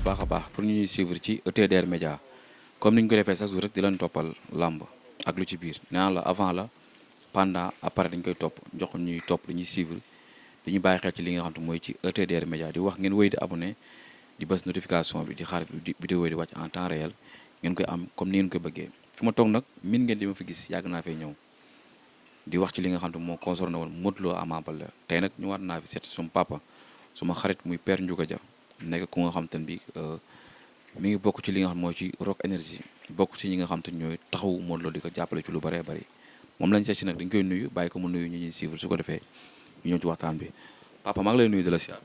baax a baax pour ñu ñuy suivre ci ETDR Média comme ni ñu ko defee chaque jour rek di leen toppal làmb ak lu ci biir nee naa la avant la pendant après dañ koy topp jox ñuy topp dañuy suivre dañuy bàyyi xel ci li nga xam te mooy ci ETDR Média di wax ngeen wéy di abonné di bës notification bi di xaar vidéo yi di wàcc en temps réel ngeen koy am comme ni ngeen koy bëggee fi ma toog nag min ngeen di ma fi gis yàgg naa fee ñëw di wax ci li nga xam te moo concerné woon Modou Lo Ama Baldé tey nag ñu war naa fi seet suma papa suma xarit muy Père Ndiouga Dia nekk ku nga xam te ne bi mi ngi bokk ci li nga xam mooy ci Rock Énergie bokk ci ñi nga xam te ñooy taxawu Modou Lo di ko jàppale ci lu bëree bëri moom lañ seet si nag dañ koy nuyu bàyyi ko mu nuyu ñu ñuy suivre su ko defee ñu ñëw ci waxtaan bi papa maa ngi lay nuyu di la siyaar.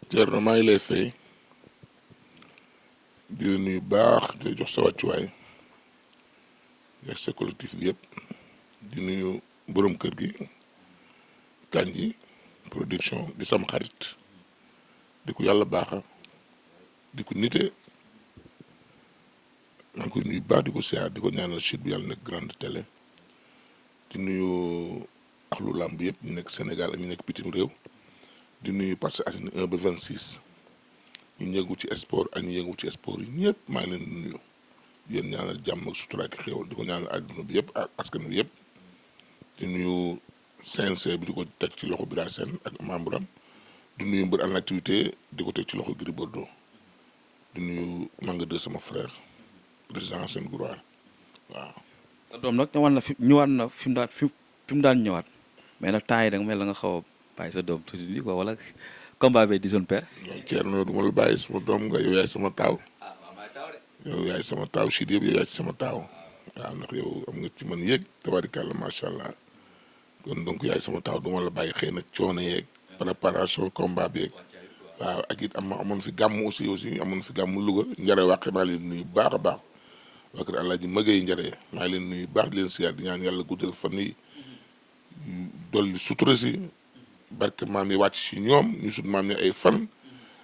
Thierno maa ngi lay fay di la nuyu baax di jox sa wàccuwaay ak sa collectif bi yëpp di nuyu borom kër gi Kandji production di sama xarit di ko yàlla baaxa di ko nite maa ngi koy nuyu baax di ko siyaar di ko ñaanal chute bi yàlla nekk grande télé di nuyu axlu làmb yëpp ñu nekk Sénégal ak ñu nekk bitim réew di nuyu Parcelles Assainies 1 ba 26 ñu yëngu ci sport ak ñu yëngu ci sport yi ñëpp maa ngi leen di nuyu di leen ñaanal jàmm ak sutura ak xéewal di ko ñaanal àdduna bi yëpp ak askan wi yëpp di nuyu CNC bi di ko teg ci loxo Bira Sène ak membre am di nuyu mbër en activité di ko teg ci loxo Gris Bordeaux di nuyu Manga 2 sama frère président seen groupe waaw. sa doom nag ñëwaat na fi mu daan ñëwaat mais nag temps yi da nga mel la nga xaw a bàyyi sa doom tuuti nii quoi wala combat bi di zone père. non Thierno du ma la bàyyi sama doom nga yow yaay sama taaw yow yaay sama taaw si yëpp yow yaay ci sama taaw waaw ndax yow am nga ci man yéeg tabarikàlla macha allah kon donc yaay sama taaw du ma la bàyyi xëy na coono yeeg préparation combat bi yeeg waaw ak it amoon fi gàmm aussi amoon fi gàmm Louga njare wàqe maa leen nuyu baax a baax waa kër Alaaji Magay njare maa leen nuyu baax di leen siyaar di ñaan yàlla guddal fan yi dolli sutura si barke maam yi wàcc si ñoom ñu sut maam yi ay fan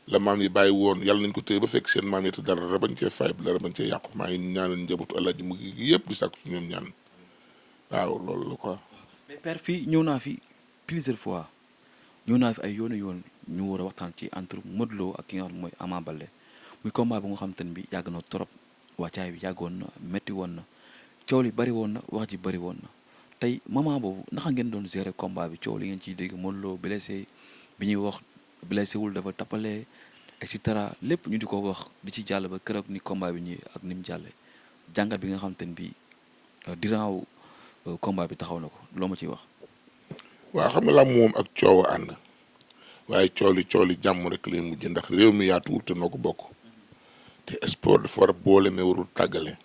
la maam yi bàyyi woon yàlla nañ ko téye ba fekk seen maam yi te dara bañ cee fay dara bañ cee yàqu maa ngi ñaanal njabootu Alaaji Magay gi yëpp di sàkku si ñoom ñaan waaw loolu la quoi. mais père fii ñëw naa fi plusieurs fois ñëw naa fi ay yoon ñu war a waxtaan ci entre Modou Lo ak ki nga xam mooy Ama Baldé muy combat bu nga xam te ne bi yàgg na trop wàccaay bi yàggoon na métti woon na coow li bëri woon na wax ji bëri woon na tey moment boobu naka ngeen doon gérer combat bi coow li ngeen ciy dégg Modou Lo blessé bi ñuy wax blessé wul dafa tappale et cetera lépp ñu di ko wax di ci jàll ba keroog ni combat bi ñi ak ni mu jàllee jàngat bi nga xam te ne bi durant combat bi taxaw na ko loo ma ciy wax. waaw xam nga làmb moom ak coow a ànd waaye coow li jàmm rek lay mujj ndax réew mi yaatuwul te noo ko bokk te sport dafa war a boole mais warul tàggale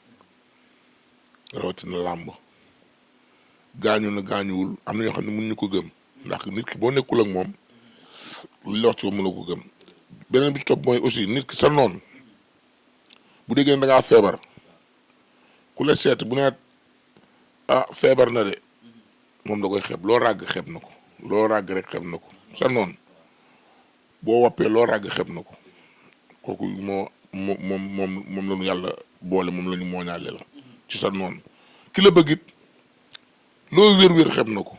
rawatina làmb gaañu na gaañuwul am na ñoo xam ne mun ñu ko gëm ndax nit ki boo nekkul ak moom li wax ci ko mën a ko gëm beneen bi ci topp mooy aussi nit ki sa noon bu déggee ne da ngaa feebar ku la seet bu ne feebar na de moom da koy xeeb loo ràgg xeeb na ko loo ràgg rek xeeb na ko sa noon boo woppee loo ràgg xeeb na ko kooku moom la ñu yàlla boole moom la ñu mooñaale la ci sa noon ki la bëgg it loo wér-wér xeeb na ko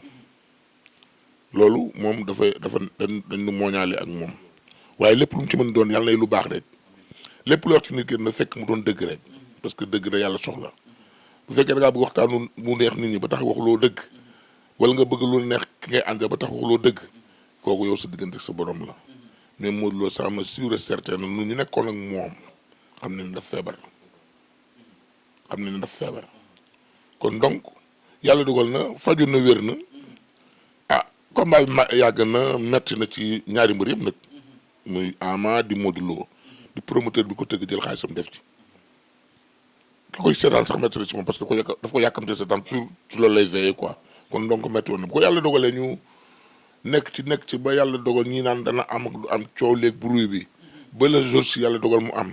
loolu moom dañ ñu mooñaale ak moom waaye lépp lu mu ci mën doon yàlla nay lu baax rek lépp loo wax ci nit ki na fekk mu doon dëgg rek parce que dëgg da yàlla soxla bu fekkee da ngaa bëgg waxtaanu mu neex nit ñi ba tax waxuloo dëgg wala nga bëgg lu neex ki ngay àndal ba tax waxuloo dëgg kooku yow sa diggante sa borom la mais Modou Lo ça me sûr et certain nu ñu nekkoon ak moom xam ne daf feebar kon donc yàlla dogal na faju na wér na combat bi yàgg na metti na ci ñaari mbër yëpp nag muy Ama di Modou Lo di promoteur bi ko tëgg jël xaalisam def ci ki koy seetaan sax metti na ci moom parce que daf ko yàkkamte seetaan sur loolu lay veillé quoi kon donc metti woon na bu ko yàlla dogalee ñu nekk ci ba yàlla dogal ñii naan dana am ak du am coow léeg bruit bi ba le jour si yàlla dogal mu am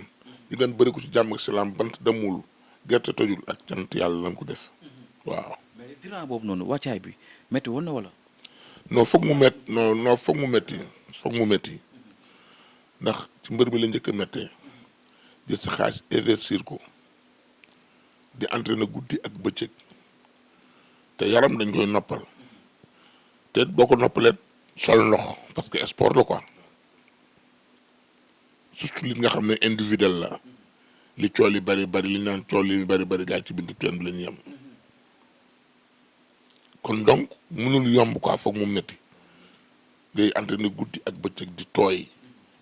ñu dem bëri ko ci jàmm ak salaam bant demul gerte tojul ak cant yàlla lañ ko def waaw. mais durant boobu noonu wàccaay bi métti woon na wala. non foog mu métti ndax ci mbër mi la njëkk a méttee jël sa xaalis investir ko di entraîner guddi ak bëccëg te yaram dañ koy noppal te boo ko noppalee sol ndox parce que sport la quoi surtout li nga xam ne individuel la li cool yi bari bari li ñu naan cool yi bari bari gaa ci bintu teen bi la ñu yem kon donc mënul yomb quoi foog mu metti ngay entraîné guddi ak bëccëg di tooy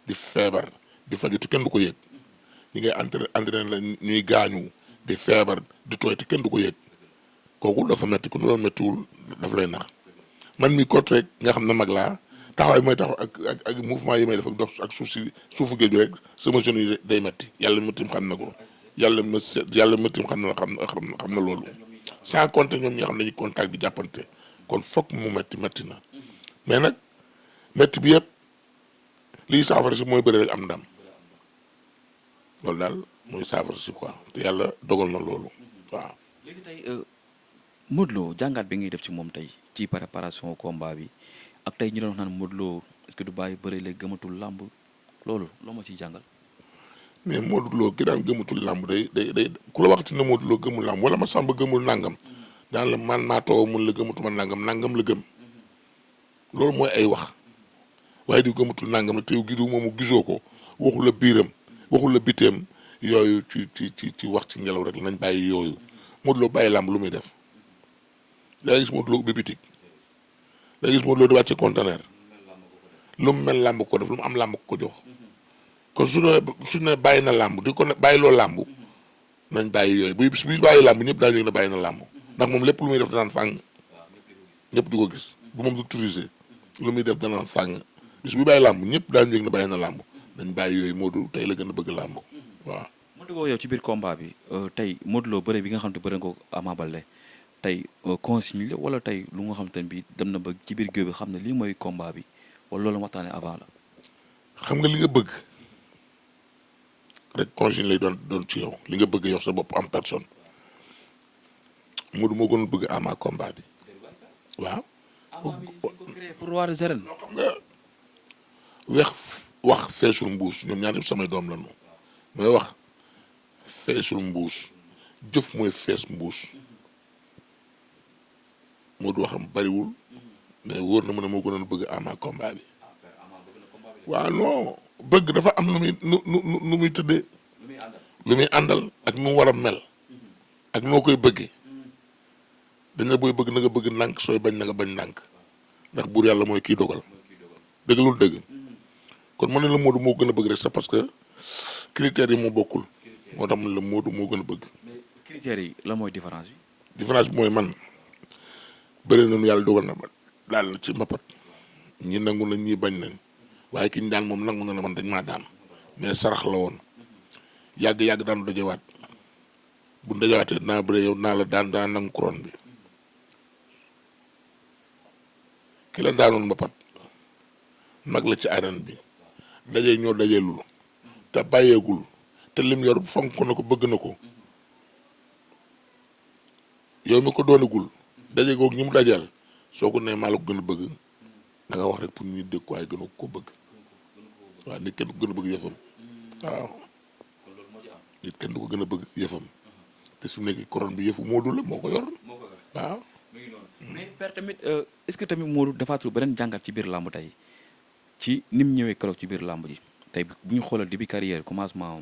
di feebar di faju te kenn du ko yëg ñi ngay entraîné la ñuy gaañu di feebar di tooy te kenn du ko yëg kooku dafa metti ku doon mettiwul dafa lay nax man mi kot rek nga xam ne mag laa taxawaay mooy taxaw ak mouvement yi may def ak dox ak suufu géej rek sama jeune yi day metti yàlla mëttim xam na ko yàlla mëttim xam na loolu sans compter ñoom ñi nga xam ne dañuy contact di jàppante kon fokk mu metti na mais nag metti bi yëpp liy saafara si mooy bëri rek am ndam loolu daal mooy saafara si quoi te yàlla dogal na loolu waaw. léegi tey Modou Lo jàngat bi ngay def ci moom tey ci préparation combat bi ak tey ñu doon wax naan Modou Lo est-ce que du bàyyi bëri léegi gëmatul làmb loolu loo ma ciy jàngal. mais Modou Lo ki daan gëmatul làmb day ku la waxati ne Modou Lo gëmul làmb wala ma sàmba gëmul nangam daan la man maa too mun la gëmatuma nangam la gëm loolu mooy ay wax waaye di gëmatul nangam la te yow gidu moomu gisoo ko waxu la biiram waxu la biteem yooyu ci wax ci ngelaw rek nañ bàyyi yooyu Modou Lo bàyyi làmb lu muy def da gis Modou Lo ubbi bitik da gis Modou Lo di wàcce conteneur lu mu mel làmb ko def lu mu am làmb ko jox kon su ne bàyyi na làmb di ko ne bàyyi loo làmb nañ bàyyi yooyu bu bàyyi làmb ñëpp daañu yëg ne bàyyi na làmb ndax moom lépp lu muy def danaan fàng ñëpp di ko gis bu moom du tourisé lu muy def danaan fàng bis bu bàyyi làmb ñëpp daañu yëg ne bàyyi na làmb nañ bàyyi yooyu Modou tey la gën a bëgg làmb waaw. Modou Lo yow ci biir combat bi tey Modou Lo bëre bi nga xam te bëre nga ko Ama Baldé tey consigne la wala tey lu nga xam te ne bi dem na ba ci biir géew bi xam ne lii mooy combat bi wala loolu waxtaanee avant la. xam nga li nga bëgg rek consigne lay doon ci yow li nga bëgg yow sa bopp en personne Modou moo gën a bëgg Ama combat bi waaw. pour roi des arènes. xam nga wax feesul mbuus ñoom ñaar yëpp samay doom la ñu mooy wax feesul mbuus jëf mooy fees mbuus Modou waxam bariwul mais wóor na ma ne moo gënoon bëgg Ama combat bi waaw non bëgg dafa am nu muy tëddee lu muy àndal ak nu mu war a mel ak noo koy bëggee dañ la booy bëgg na nga bëgg ndànk sooy bañ na nga bañ ndànk ndax buur yàlla mooy kii dogal dëgg loolu dëgg kon ma ne la Modou moo gën a bëgg rek c'est parce que critères yi moo bokkul moo tax man la Modou moo gën a bëgg. mais critères yi la mooy différence bi. différence bi mooy man bëri nañu yàlla dogal na ma daal na ci mbapat ñi nangu nañ ñi bañ nañ waaye ki ñu daan moom nangu na ne man dañ maa daan mais sarax la woon yàgg daanu dajewaat bu dajewaatee dinaa bëre yow naa la daan daan nangu couronne bi ki la daanoon mbapat mag la ci arène bi daje ñoo dajeelul te bàyyeegul te lim yor fonk na ko bëgg na ko yow mi ko doonagul daje goog ñi mu dajeel soo ko nee maa la ko gën a bëgg da nga wax rek pour ñu dégg waaye gën a ko bëgg waaw nit kenn du ko gën a bëgg yëfam waaw nit kenn du ko gën a bëgg yëfam te su nekk couronne bi yëfu Modou la moo ko yor waaw. mais père tamit est-ce que tamit Modou defaatul beneen jàngat ci biir làmb tey ci ni mu ñëwee keroog ci biir làmb ji tey bu ñu xoolal début carrière commencement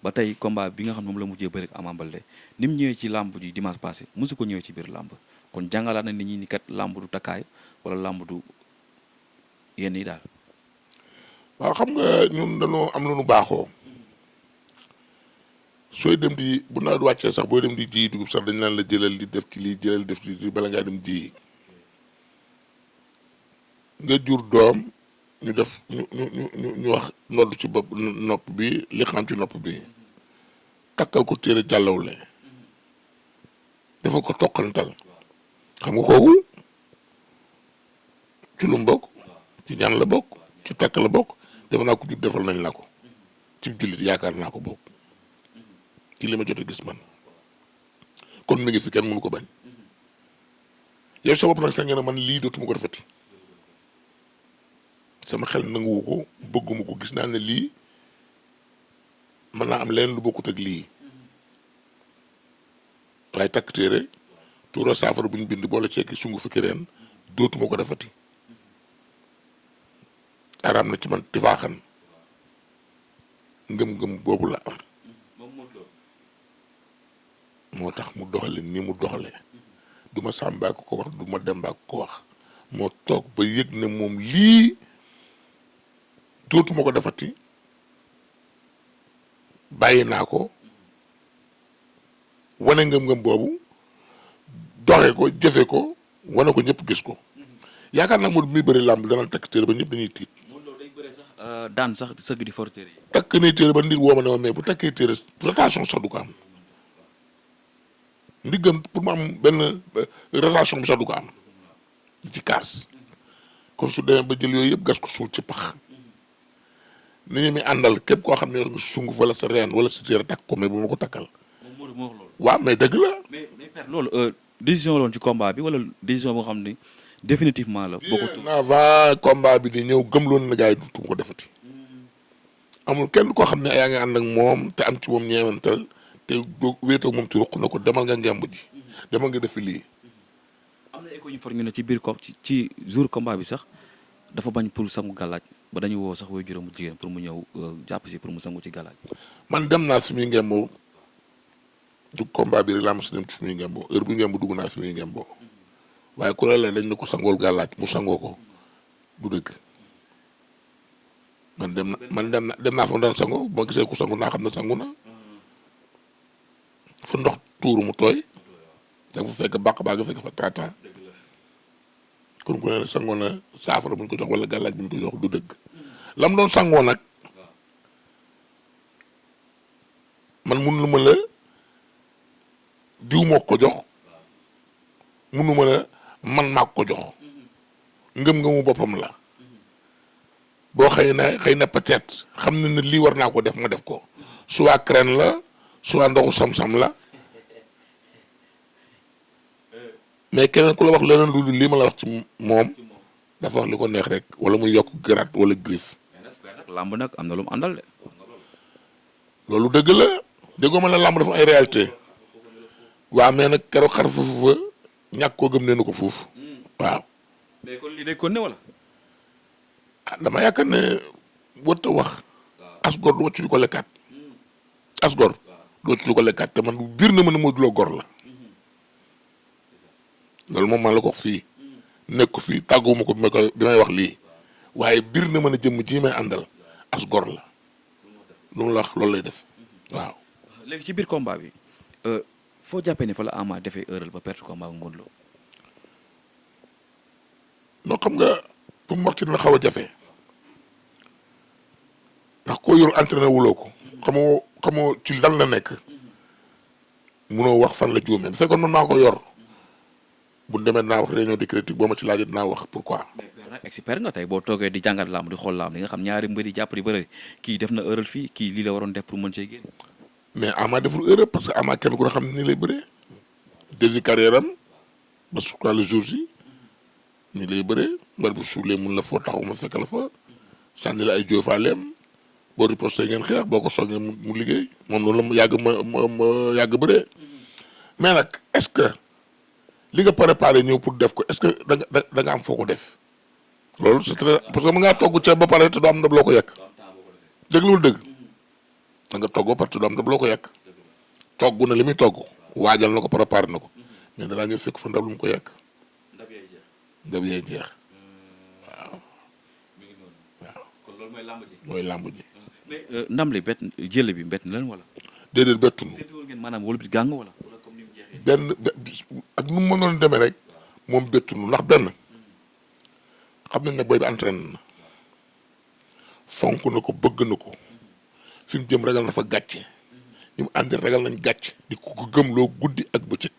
ba tey combat bi nga xam ne moom la mujjee bëri ak Ama Baldé ni mu ñëwee ci làmb ji dimanche passé mosu ko ñëwee ci biir làmb kon jàngalaat na nit ñi ni kat làmb du takkaay wala làmb du yenn yi daal. waaw xam nga ñun dañoo am lu nu baaxoo sooy dem di bu nawet wàccee sax booy dem di ji dugub sax dañ naan la jëlal di def ci lii jëlal def ci bala ngaa dem ji nga jur doom ñu def ñu wax nodd ci bopp nopp bi li xam ci nopp bi takkal ko téere jàllawle dafa ko toqantal xam nga kooku ci lu mu bokk ci ñaan la bokk ci takk la bokk defe naa ko jur defal nañ la ko ci jullit yaakaar naa ko bokk ci li ma jot a gis man kon mi ngi fi kenn mënu ko bañ yow sa bopp nag sax nga ne man lii dootuma ko defati sama xel nanguwu ko bëgguma ko gis naa ne lii mën naa am leen lu bokkut ak lii waaye takk téere tuura saafara bu ñu bind boole ceeki sungu fi kireen dootuma ko defati araam na ci man tifaaxan ngëm-ngëm boobu la am moom Modou Lo. moo tax mu doxale ni mu doxalee du ma Samba ko wax du ma Demba ko wax moo toog ba yëg ne moom lii dootuma ko defati bàyyi naa ko wane ngëm-ngëm boobu doxe ko jëfe ko wane ko ñëpp gis ko yaakaar naa Modou mi bëri làmb dana takk téere ba ñëpp dañuy tiit. Modou Lo day bëre sax daan sax sëgg di for téere yi. takk ni téere ba nit woo ma ne ma mais bu takkee téere rotation sax du ko am ndiggam pour mu am benn rotation bi sax du ko am ci kaas kon su demee ba jël yooyu yëpp gas ko suul ci pax ni ñu mi àndal képp koo xam ne yor nga sunguf wala sa reen wala sa téere takk ko mais bu ma ko takkal. moom Modou moo wax loolu. waaw mais dëgg la. mais père loolu décision la woon ci combat bi wala décision boo xam ni définitivement la. bokkatu avant combat bi di ñëw gëmloon na gars yi dutum ko defati. amul kenn koo xam ne yaa ngi ànd ak moom te am ci moom ñeewantal te wéetoo moom ci ruq na ko demal nga ngemb ji demal nga defi lii. am na écho ñu for ñu ne ci biir ko ci jour combat bi sax dafa bañ pour sangu gàllaaj ba dañu woo sax way juróomu jigéen pour mu ñëw jàpp si pour mu sangu ci gàllaaj. man dem naa fi muy ngemboo du combat bi rek laa mos dem fi muy ngemboo heure bu ngemb dugg naa fi muy ngemboo waaye ku la dañ ne ko sangool gàllaaj mu sangoo ko du dëgg man dem naa fa mu daan sangoo ba gisee ku sangu naa xam ne sangu na fu ndox tuuru mu tooy dafa fekk bàq baa nga fekk fa taataa kon ku ne sangoo na saafara buñ ko jox wala gàllaaj buñ ko jox du dëgg lam doon sangoo nag man mun lu ma la diw moo ko jox munu ma la man maa ko jox ngëm-ngëmu boppam la boo xëy na peut-être xam na ne lii war naa ko def ma def ko soit crème la soit ndoxu sam-sam la mais keneen ku la wax leneen lu lii ma la wax ci moom dafa wax li ko neex rek wala muy yokk grade wala griffe. mais nag làmb nag am na lu mu àndal de. loolu dëgg la déggoo ma la làmb dafa ay réalité waaw mais nag keroog xar foofu fa ñàkk koo gëm neenu ko foofu waaw. mais kon lii day kon ne wala. ah dama yaakaar ne wët a wax asgor du wàcc lu ko lekkaat asgor du wàcc lu ko lekkaat te man biir na ma ne Modou Lo gor la loolu moom man la ko wax fii nekk ko fii tàgguwuma ko bi may wax lii waaye biir na ma ne jëmm ji may àndal asgor la lu mu la wax loolu lay def waaw. léegi ci biir combat bi foo jàppee ne fa la Ama defee erreur ba perte combat ak Modou Lo. noo xam nga pour mu wax ci dina xaw a jafe ndax koo yor entraîné wuloo ko xamoo ci lan la nekk munoo wax fan la juumee bu fekkoon man maa ko yor bu demee dinaa wax réunion de critique boo ma ci laajee dinaa wax pourquoi. mais père nag expert nga tey boo toogee di jàngat làmb di xool làmb di nga xam ñaari mbër yi jàpp di bëre kii def na erreur fii kii lii la waroon def pour mën cee génn. mais Ama deful erreur parce que Ama kenn ku ne xam ne nii lay bëree début carrière am ba su le jour ji nii lay bëree mbër bu suulee mun la foo taxaw ma fekk la fa sànni la ay joofaaleem boo riposté ngeen xeex boo ko soogee mu liggéey moom noonu la mu yàgg bëree mais nag est-ce que li nga préparé ñëw pour def ko est-ce que da nga am foo ko def loolu c'est très parce que mu ngaa togg ceeb ba pare te doo am ndab loo ko yekk dëgg loolu dëgg da nga togg ba pare te doo am ndab loo ko yekk togg na li muy togg waajal na ko préparé na ko mais danaa ñëw fekk fa ndab lu mu ko yekk ndab yee jeex waaw waaw kon loolu mooy làmb ji. mooy làmb ji. mais ndam li bett jël bi bett na leen wala. déedéet bettuñu seetlu woon ngeen maanaam wóolu bi gàng wala comme ni mu jeexee. benn ak nu mu mënoon demee rek moom bettuñu ndax benn xam nañ ne booy bi entraîné na fonk na ko bëgg na ko fi mu jëm ragal na fa gàcce ñu mu àndi ragal nañ gàcce di ko gëmloo guddi ak bëccëg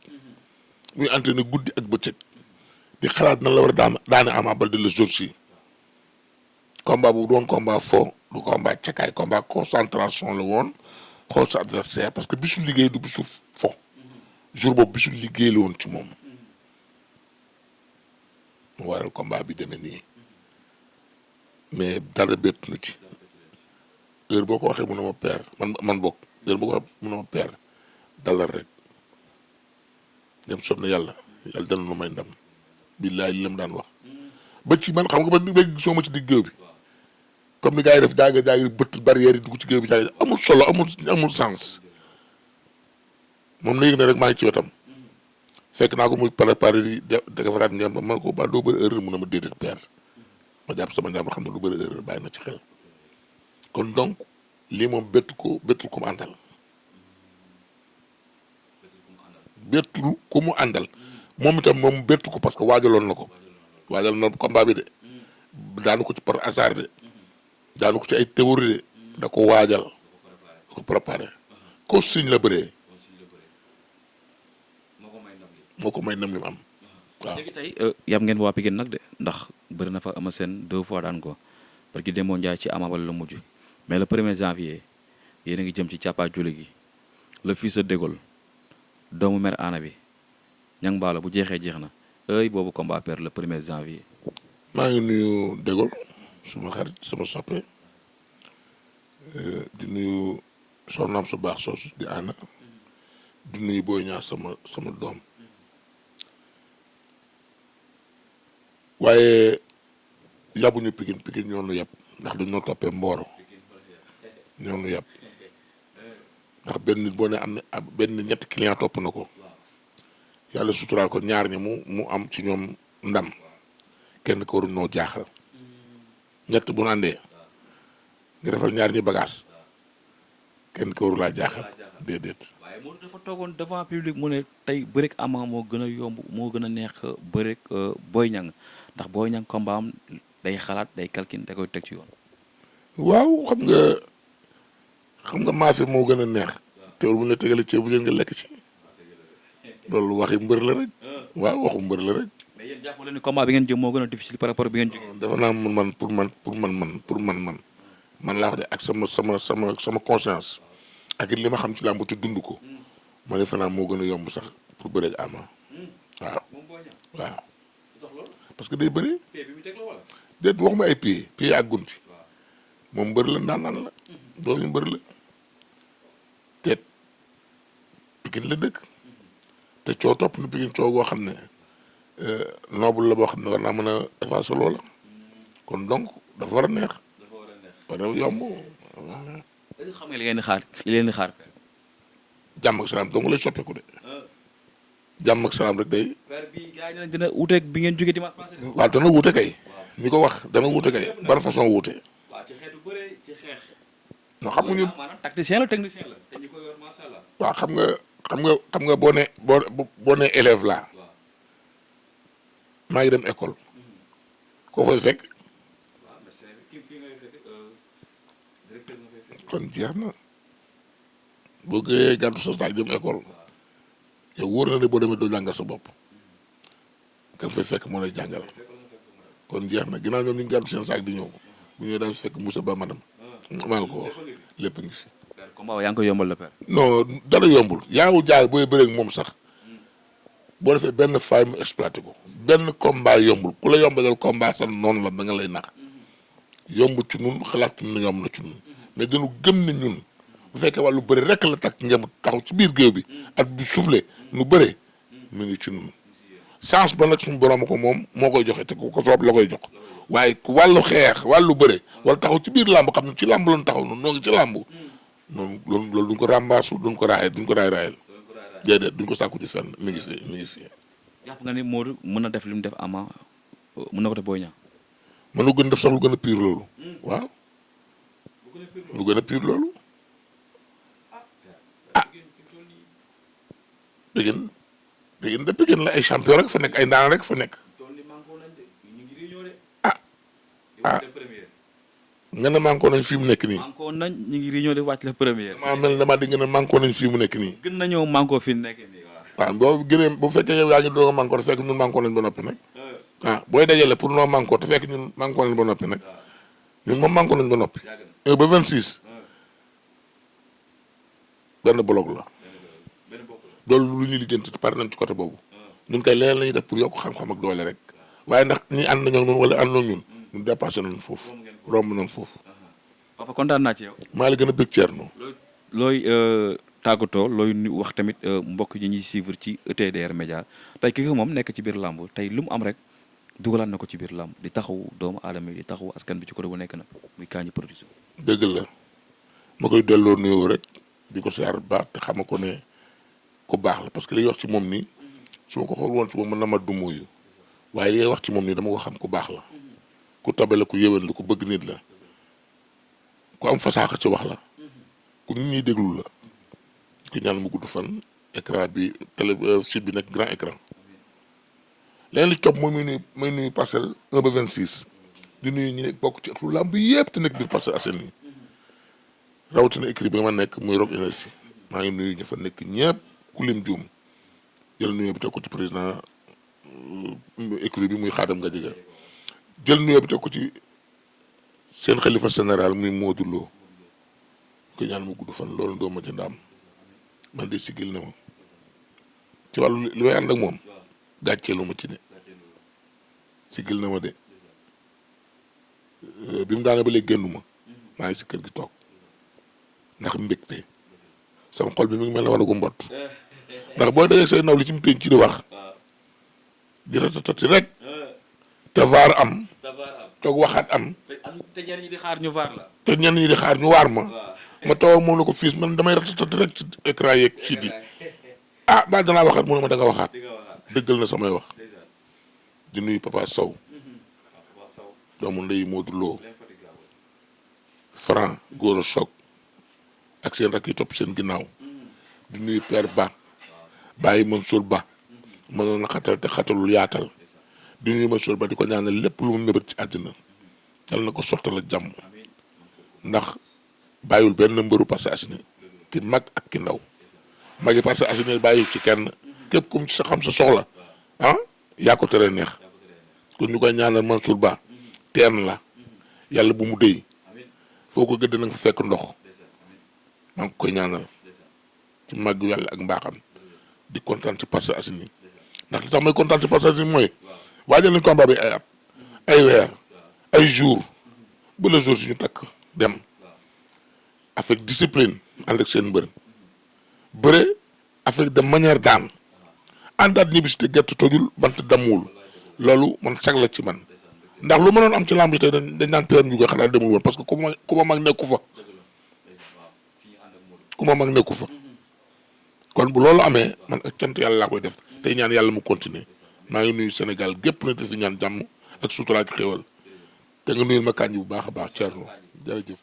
muy entraîné guddi ak bëccëg di xalaat na la war a daane Ama Baldé le jour ci combat bu doon combat fort du combat cakaay combat concentration la woon xool sa adversaire parce que bisu liggéey du bisu fo jour boobu bisu liggéey la woon ci moom mu waral combat bi demee nii mais dara bett nu ci heure boo ko waxee mun na ma peer man bokk heure boo ko waxee mun na ma peer dalal rek dem sob na yàlla dana nu may ndam billaay li la mu daan wax ba ci man xam nga ba gisoo ma ci diggéew bi comme ni gars yi def jaaga bëtt barrière yi dugg ci géew bi jaaga amul solo amul sens moom léegi ne rek maa ngi ci wetam fekk naa ko muy préparé di defaraat ngeen ba man ko ba doo bëri erreur mun na ma déedéet père ma jàpp sama njàmbur xam ne lu bëri erreur bàyyi na ci xel kon donc lii moom bettul ku mu àndal bettul ku mu àndal moom itam moom bettu ko parce que waajaloon na ko waajal na combat bi de daanu ko ci par hasard de daanu ko ci ay théorie de da ko waajal da ko préparé ko signe la bëree moo ko may nam li mu am waaw. léegi tey yam ngeen waa Pikine nag de ndax bëri na fa Eumeu Sène 2 fois daan ko parce que Demba Ndiaye ci Ama Baldé la mujj mais le 1er janvier yéen a ngi jëm ci càppaajuli gi le fils de Dégol doomu mère Ana bi ñang baalo bu jeexee jeex na boobu combat père le 1er janvier. maa ngi nuyu Dégol suma xarit sama soppe di nuyu soxnaam su baax soosu di Ana di nuyu Boy Niang sama doom waaye yabuñu Pikine ñoo nu yab ndax dañoo toppee mbooro ñoo nu yab ndax benn nit boo ne am na benn ñetti client topp na ko yàlla suturaal ko ñaar ñi mu am ci ñoom ndam kenn ko waru noo jaaxal ñett bu nu àndee nga defal ñaar ñi bagage kenn ko waru laa jaaxal déedéet. waaye moom dafa toogoon devant public mu ne tey bëreeg Ama moo gën a yomb moo gën a neex bëreeg Boy Niang ndax Boy Niang combat am day xalaat day calcul da koy teg ci yoon. waaw xam nga maafe moo gën a neex teewul bu ñu la tegalee ceeb bu jën nga lekk ci loolu waxi mbër la rek waaw waxu mbër la rek. mais yéen jàpp leen ni combat bi ngeen jëm moo gën a difficile par rapport bi ngeen jógee. dafa naa man man laa wax de ak sama conscience ak li ma xam ci làmb te dund ko ma defe naa moo gën a yomb sax pour bëreeg Ama waaw parce que day bëri déet waxuma ay pied ak gunti moom mbër la ndaanaan la doomu mbër la teet Pikine la dëkk te coo topp nu Pikine coo goo xam ne noble la boo xam ne war naa mën a effacer loola kon donc dafa war a neex war a yomb. xam nga li ngeen di xaar jàmm ak salaam dong lay soppeeku de jàmm ak salaam rek day. bi gars yi dina wuuteeg bi ngeen jógee dimanche passé. waaw dana wuute kay. ñi ko wax dana wuute kay ban façon wuute. waaw ci xeetu bëre ci xeex. non xam nga ñun maanaam tacticien la technicien la te ñu ko yor macha allah. waaw xam nga boo nee élève laa maa ngi dem école koo fay fekk kon jeex na boo gëyee gàntu sa saak dem école yow wóor na ne boo demee doo jàngal sa bopp kan fay fekk moo lay jàngal kon jeex na ginnaaw ñoom ñu ngi gàntu seen saak di ñëw bu ñëwee daal fekk Moussa Ba madame maa la ko wax lépp ngi fi. combat yaa ngi koy yombal la père. non dara yombul yaawu jaar booy bëreeg moom sax boo defee benn faay mu exploité ko benn combat yombul ku la yombalal combat sax noonu la ba nga lay nax yombul ci ñun xalaat na yomb na ci ñun mais dañu gëm ne ñun bu fekkee wàllu bëri rek la takk ngeen taxaw ci biir géew bi at bi soufflé nu bëre mu ngi ci ñun chance ba nag suñu borom ko moom moo koy joxe te ku ko soob la koy jox waaye wàllu xeex wàllu bëre wala taxaw ci biir làmb xam ne ci làmb lañu taxaw noonu noo ngi ci làmb noonu loolu duñ ko ràmbaasu duñ ko raayal déedéet duñ ko sàkku ci fenn mi ngi fi. jàpp nga ni Modou mën na def li mu def Ama mën na ko def Boy Niang. mën na gën def sax lu gën a pire loolu waaw lu gën a pire loolu ah Pikine de Pikine la ay champion rek fa nekk ay ndaan rek fa nekk ah nga ne manqué nañ fii mu nekk nii. manqué nañ ñu ngi réunion di wàcc la première. damaa mel ne damaa di ngeen ne manqué nañ fii mu nekk nii. gën nañoo manqué fi mu nekk nii waaw boo gënee bu fekkee yow yaa ngi doog a manqué te fekk ñun manqué nañ ba noppi nag ah booy dajale pour noo manqué te fekk ñun manqué nañ ba noppi nag ñun moom manqué nañ ba noppi. ba 26 benn bloc la loolu lu ñuy lijjanti pare nañ ci côté boobu ñun kay leneen la ñuy def pour yokk xam-xam ak doole rek waaye ndax ñi ànd nañoo ñun wala ànd nañoo ñun dépassé nañu foofu romb nañu foofu. papa kontaan naa ci yow. maa la gën a bëgg Thierno. looy tàggatoo looy wax tamit mbokk yi ñuy suivre ci ETDR Média tey ki nga moom nekk ci biir làmb tey lu mu am rek dugalaat na ko ci biir làmb di taxaw doomu aadama yi di taxaw askan bi ci côté bu nekk nag muy Kandji Production. dëgg la ma koy delloo nuyoo rek di ko siyaar bu baax te xama ko ne ku baax la parce que li wax ci moom nii su ma ko xool woon ci moom mën na ma dumóoyu waaye li wax ci moom nii dama ko xam ku baax la ku tabe la ku yéwén la ku bëgg nit la ku am fasaaxa ci wax la ku nit ñuy déglu la ku ñaan mu gudd fan écran bi télé site bi nekk grand écran leen li topp moom muy nuyu parcelle 1 ba 26 di nuyu ñi nekk bokk ci ëttu làmb yëpp te nekk biir Parcelles Assainies rawatina écrit bi nga ma nekk muy Rock Énergie maa ngi nuyu ña fa nekk ñëpp ku lim juum jël nuyu bi teg ko ci président écrit bi muy Xaadam Gadiaga jël nuyu bi teg ko ci seen xalifa général muy Modou Lo ko ñaan mu gudd fan loolu doo ma ca ndaam man de sigil na ma ci wàllu li may ànd ak moom gàcceelu ma ci ne sigil na ma de bi mu daane ba léegi génnu ma maa ngi si kër gi toog ndax mbégte sama xol bi mi ngi mel ne wala gu mbott ndax boo dajee say naw li ci mu pénc ci di wax di ratatati rek te vaar am toog waxaat am te ñenn ñi di xaar ñu vaar la. te ñenn ñi di xaar ñu waar ma ma taw moom la ko fiis man damay ratatati rek ci écran yeeg ci di ah ba danaa waxaat mu ne ma da nga waxaat dëggal na samay wax di nuyu Papa Sow doomu ndey Modou Lo Franc Goro Choc ak seen rakk yi topp seen ginnaaw di nuyu Père Ba bàyyi Mansour Ba mënoon na xatal te xatalul yaatal di nuyu Mansour Ba di ko ñaanal lépp lu mu mébét ci àddina yal na ko sottal ak jàmm ndax bàyyiwul benn mbëru Parcelles Assainies ki mag ak ki ndaw mag yi Parcelles Assainies bàyyiwul ci kenn képp kum ci sa xam sa soxla ah yaa ko tere neex kon ñu koy ñaanal Mansour Ba teen la yàlla bu mu déy foo ko gëdd na nga fa fekk ndox maa ngi koy ñaanal ci màgg yàlla ak mbaaxam di kontaan ci Parcelles Assainies ndax li tax may kontaan ci Parcelles Assainies mooy waajal nañ combat bi ay at ay weer ay jour ba le jour si ñu takk dem avec discipline ànd ak seen mbër bëre avec de manière daan àndaat ñibbi si te gerte tojul bant damuwul loolu man sag la ci man ndax lu mënoon am ci lamb yi tey dañ naan père ñu koy xanaa demul woon parce que ku ma mag nekku fa ku ma mag nekku fa kon bu loolu amee man ak cant yàlla laa koy def tey ñaan yàlla mu continuer maa ngi nuyu Sénégal gépp na te fi ñaan jàmm ak sutura ak xéwal te nga nuyul ma Kandji bu baax a baax Thierno jërëjëf.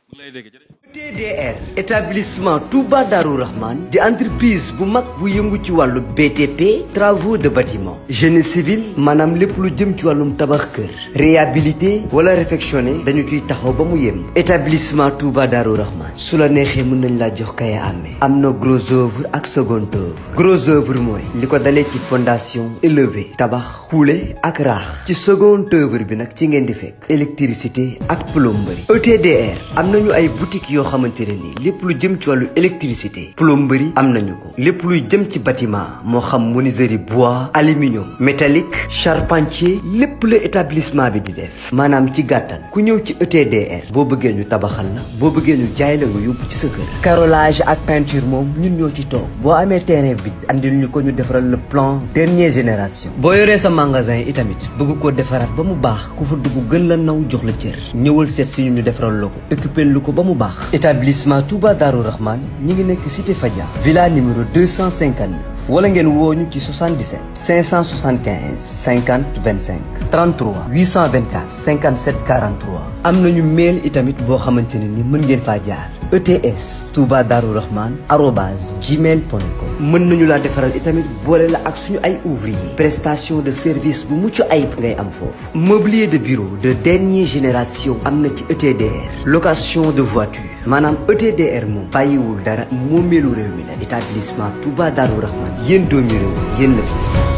ETDR établissement Touba Darou Rahman di entreprise bu mag bu yëngu ci wàllu BTP travaux de bâtiment génie civil maanaam lépp lu jëm ci wàllum tabax kër réhabilité wala réfectionné dañu ciy taxaw ba mu yem. établissement Touba Darou Rahman su la neexee mën nañ laa jox kaya amee am na gros œuvre ak second œuvre gros œuvre mooy li ko dalee ci fondation élevé tabax xuule ak raax ci second œuvre bi nag ci ngeen di fekk électricité ak plomberie. ETDR am nañu ay boutique yoo xamante ne ni lépp lu jëm ci wàllu électricité plomberie am nañu ko lépp luy jëm ci bâtiment moo xam menuiserie bois aluminium métallique charpentier lépp la établissement bi di def maanaam ci gàttal ku ñëw ci ETDR boo bëggee ñu tabaxal la boo bëggee ñu jaay la nga yóbbu ci sa kër carrelage ak peinture moom ñun ñoo ci toog boo amee terrain bi andil ñu ko ñu defaral le plan dernière génération boo yoree sa magasin itamit bëgg koo defaraat ba mu baax ku fa dugg gën la naw jox la cër ñëwal seet si ñu defaral la ko occupé lu ko ba mu baax. établissement Touba Darou Rahman ñi ngi nekk cité Fadia villa numéro 259 wala ngeen woo ñu ci 77 575 50 25 33 824 57 43 am nañu mail itamit boo xamante ne ni mën ngeen faa jaar ETS Touba Darou Rahman @gmail.com mën nañu laa defaral itamit boole la ak suñu ay ouvrier prestation de service bu mucc ayib ngay am foofu mobilier de bureau de dernière génération am na ci ETDR location de voiture maanaam ETDR moom bàyyiwul dara moomeelu réew mi la établissement Touba Darou Rahman yéen doomi réew yéen la fi